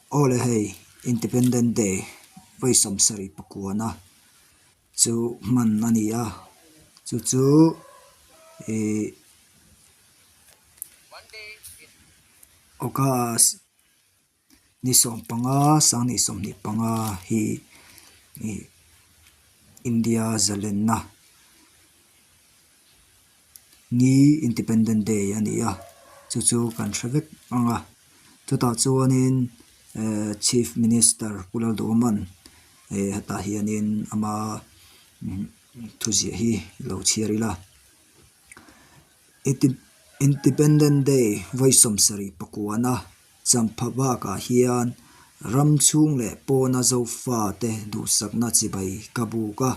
Aw le hei Independent Day vawi sawmsarih pakuana chu hman a ni a chu chu ihh August ni sawmpanga sanghnih 25 hi ih India zalenna ni Independent Day a ni a chu chu kan hre vek ang a chutah chuanin ehh Chief Minister Pu Lalduhawman eh hetah hianin ama thuziah hi lo chhiar ila Independent Day vawi sawmsarih pakuana Champha bakah hian ram chhung leh pawna Zofate duhsakna chibai ka buk a,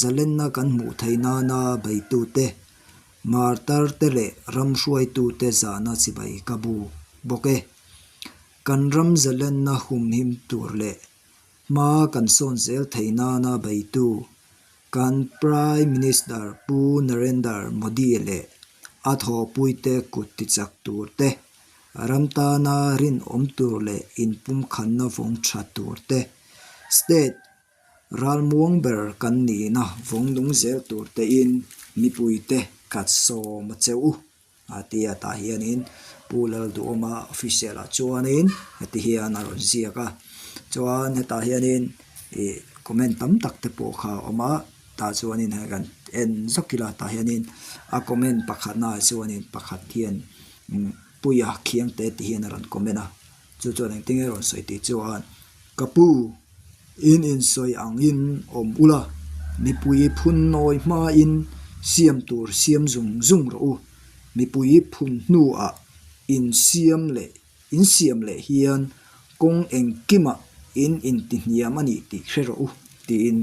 zalenna kan hmuh theih nana beitute, martarte leh ram hruaitute zahna chibai ka buk bawk e. Kan ram zalenna humhim tur leh hma kan sawn zel theih nana beitu Kan Prime Minister Pu Narendra Modi leh a thawhpuite kut tichak tur te, ram tana rinawm tur leh inpumkhanna vawng tha tur te, state ralmuang ber kan nihna vawng nung zel tur tein mipuite khat sawm a che u. A ti a tah hianin Pu Lalduhawma official ah chuanin heti hian a rawn ziak a chuan hetah hianin ih comment tam tak te pawh kha a awm a tah chuanin hei kan en zawk ila tah hianin a comment pakhat naah chuanin pakhat hian Puia Khiangte tih hian a rawn comment a chu chuan engtin nge a rawn sawi tih chuan ka pu in insawi angin awm ula mipui phun nawi hmain siam tur siam zung zung rawh u mipui phun hnuah insiam leh insiam leh hian kawng engkimah in intihniam a nih tih hre rawh u tiin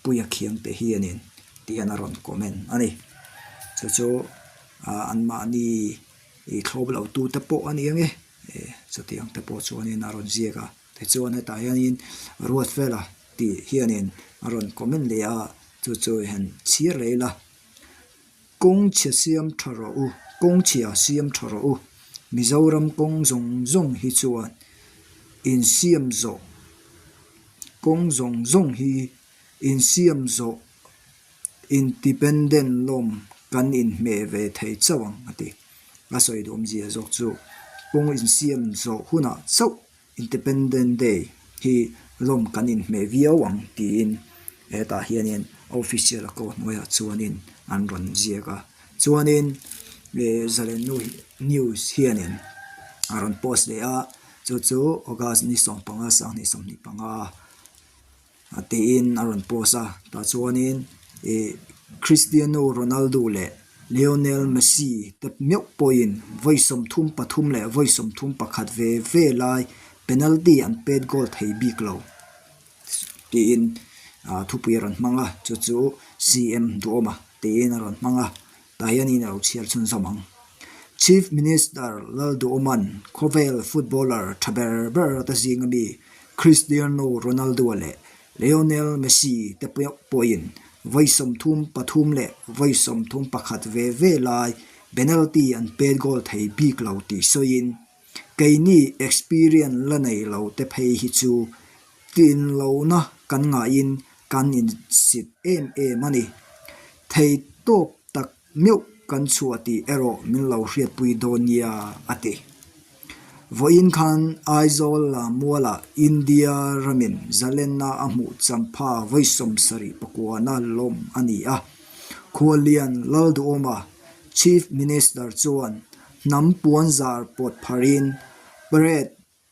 Puia Khiangte hianin tihian a rawn comment a ni chu chu anmahni ih thlawp lo tu te pawh a ni ang e chutiang te pawh chuanin a rawn ziak a tichuan hetah hianin Ruatfela tih hianin a rawn comment leh a chu chu han chhiar leh ila kawng chhia siam tha rawh u kawng chhia siam tha rawh u Mizoram kawng zawng zawng hi chuan insiam zawh kawng zawng zawng hi insiam zawh Independent lawm kan inhmeh ve thei chauh ang a ti. A sawi duhawmzia zawk chu kawng insiam zawh hunah chauh Independent Day hi lawm kan inhmeh viau ang tiin hetah hianin official a ko hnuaiah chuanin an rawn ziak a. Chuanin Zalennu News hianin a rawn post leh a, chu chu August ni 15 sanghnih 25. A tiin a rawn post a tah chuanin ih Cristiano Ronaldo leh Lionel Messi te meuh pawhin vawi 33 leh vawi 31 ve ve lai penalty an pet goal thei bik lo tiin ah thupui a rawn hmang a chu chu CM Duhawma tiin a rawn hmang a tah hianin a lo chhiar chhunzawm ang. Chief Minister Lalduhawma'n khawvel footballer tha ber ber te zinga mi Cristiano Ronaldo leh Lionel Messi te pawhin vawi 33 leh vawi 31 ve ve lai penalty an pet goal thei bik lo tih sawiin, Keini experience la nei lo te phei hi chu tlin lohna kan ngaihin kan insit em em a ni. Thei tawp tak meuh kan chhuah tih erawh min lo hriatpui dawn nia, a ti. Vawiin khan Aizawl Lammualah India ramin zalenna a hmuh champha vawi 70 pakuana lawm a ni a. Khuallian Lalduhawma, Chief Minister chuan hnam puanzar pawt pharin parade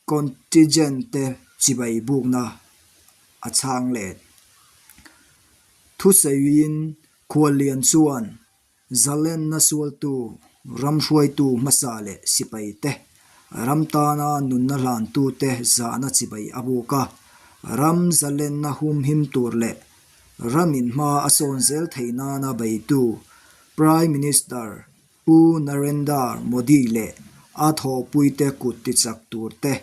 contingent te chibai bukna a chhang let. Thusawiin Khuallian chuan zalenna sualtu, ram hruaitu hmasa leh sipai te, ram tana nunna hlantute zahna chibai a buk a, ram zalenna humhim tur leh ramin hma a sawn zel theih nana beitu Prime Minister Pu Narendra Modi leh a thawhpuite kut tichak tur te,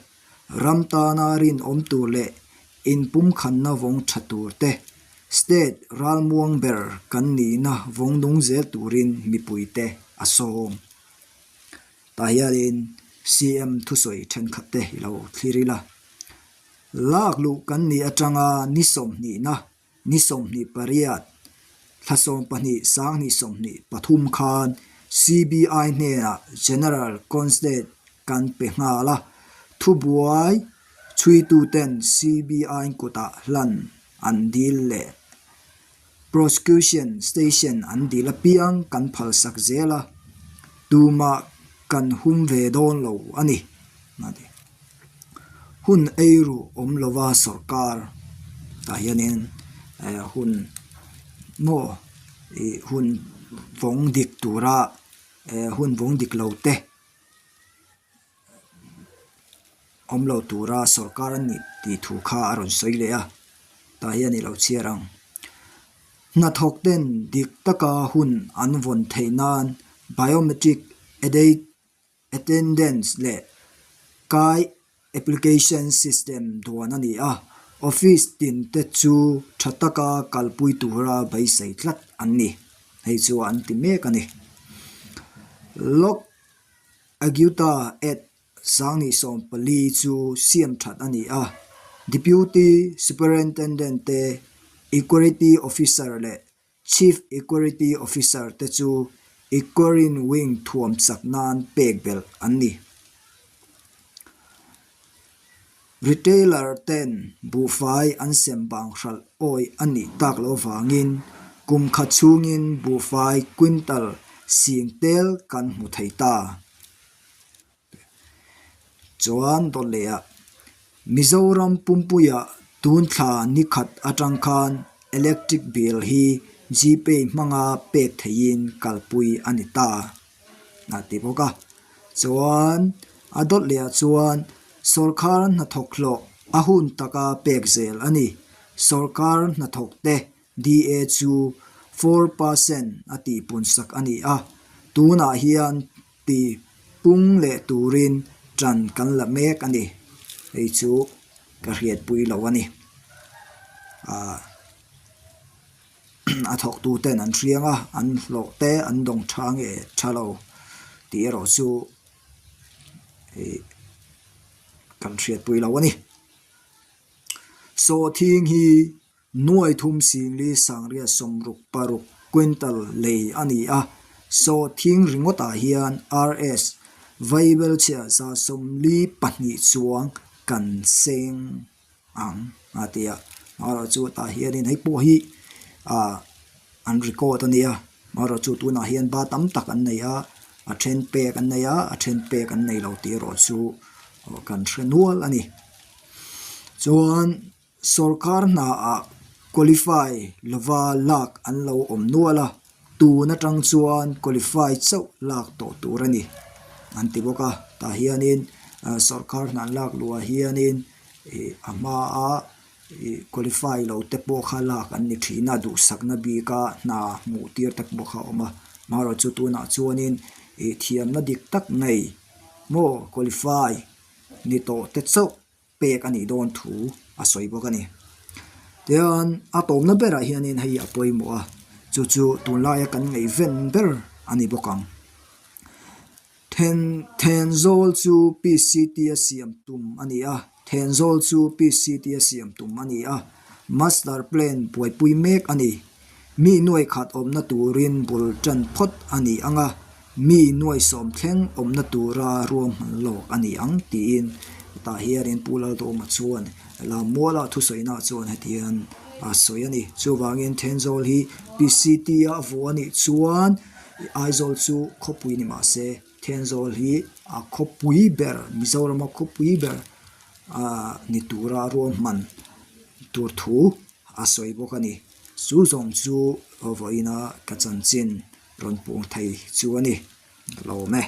ram tana rinawm tur leh inpumkhanna vawng tha tur te, state ralmuang ber kan nihna vawng nung zel turin mipuite a sawm. Tah hianin CM thusawi thenkhat te i lo thlir ila. Lak luh kan nih atanga ni sawmhnihna, ni 28, thla 12 sanghnih 23 khan CBI hnenah General Constate kan pe nghal a, thubuai chhuituten CBI kutah hlan an dil leh Prosecution station an dil apiang kan phalsak zel a, tumah kan hum ve dawn lo a ni, a ti. Hun eiru awm lova sorkar tah hianin hun maw ih hun vawng dik tura hun vawng dik lo te. Awm lo tura sorkar a nih tih thu kha a rawn sawi leh a, tah hian i lo chhiar ang. Hnathawk ten dik taka hun an vawn theih nan biometric attendance leh kai application system duan a ni a, office tin te chu tha taka kalpui tura beisei tlat an ni. Hei chu an ti mek a ni. Lok. Agyuta at 2014 chu siam that a ni a, Deputy Superintendent te, Equality Officer leh Chief Equality Officer te chu Equarin Wing thuam chak nan pek belh an ni. Retailer ten buhfai an sem bang hralh awi a nih tak loh avangin kum khat chhungin buhfai quintal sing tel kan hmu thei ta. Chuan dawt leh ah Mizoram pumpuiah tun thla ni khat atang khan electric bill hi Gpay hmanga pek theihin kalpui a ni ta. A ti bawk a. Chuan a dawt leh ah chuan sawrkar hnathawk hlawh a hun taka pek zel a ni. Sawrkar hnathawk te DA chu 4% a tihpun sak a ni a, tunah hian ti pung leh turin tan kan la mek a ni. Hei chu ka hriatpui lo a ni. Aaa. A thawktu ten an hriang a, an hlawh te an dawng tha nge tha lo tih erawh chu ih kan hriatpui lo a ni. Sawhthing hi nuai thum singli sangriat sawmruk paruk quintal lei a ni a, sawhthing ringawtah hian RS vaibelchhia 142 chuang kan seng. ang a ti a amaherawh chu tah hianin hei pawh hi ah an record a nia amaherawh chu tunah hian ba tam tak an nei a a then pek an nei a a then pek an nei lo tih erawh chu kan hre nual a ni chuan sawrkar hna ah qualify lova lak an lo awm nual a tun atang chuan qualify chauh lak tawh tur a ni an ti bawk a tah hianin sawrkar hna an lak luh ah hianin. Ih a hmaa ih qualify lo te pawh kha lak an ni thin a duhsakna bika hna hmuh tir te pawh kha a awm a amaherawhchu chu tunah chuanin ih thiamna dik tak nei maw qualify ni tawh te chauh pek a nih dawn thu a sawi bawk a ni. Tichuan a tawpna berah hianin hei a pawimawh a chu chu tunlaia kan ngaihven ber a ni bawk ang. Then Thenzawl chu PCT a siam tum a ni a, Thenzawl chu PCT a siam tum a ni a, Master Plan buaipui mek a ni. Mi nuai khat awmna turin bul tan phawt a ni ang a, mi nuai sawm thleng awmna tura ruahman lawk a ni ang tiin tah hianin Pu Laldawma chuan Lammuala thusawihnah chuan hetiang a sawi a ni. Chuvangin Thenzawl hi PCT a vuah a nih chuan Aizawl chu khawpui ni mah se Thenzawl hi a khawpui ber Mizorama khawpui ber ah ni tura ruahman tur thu a sawi bawk a ni. Chu zawng chu vawiina ka chanchin rawn puang thei chu a ni. Ka lawm e.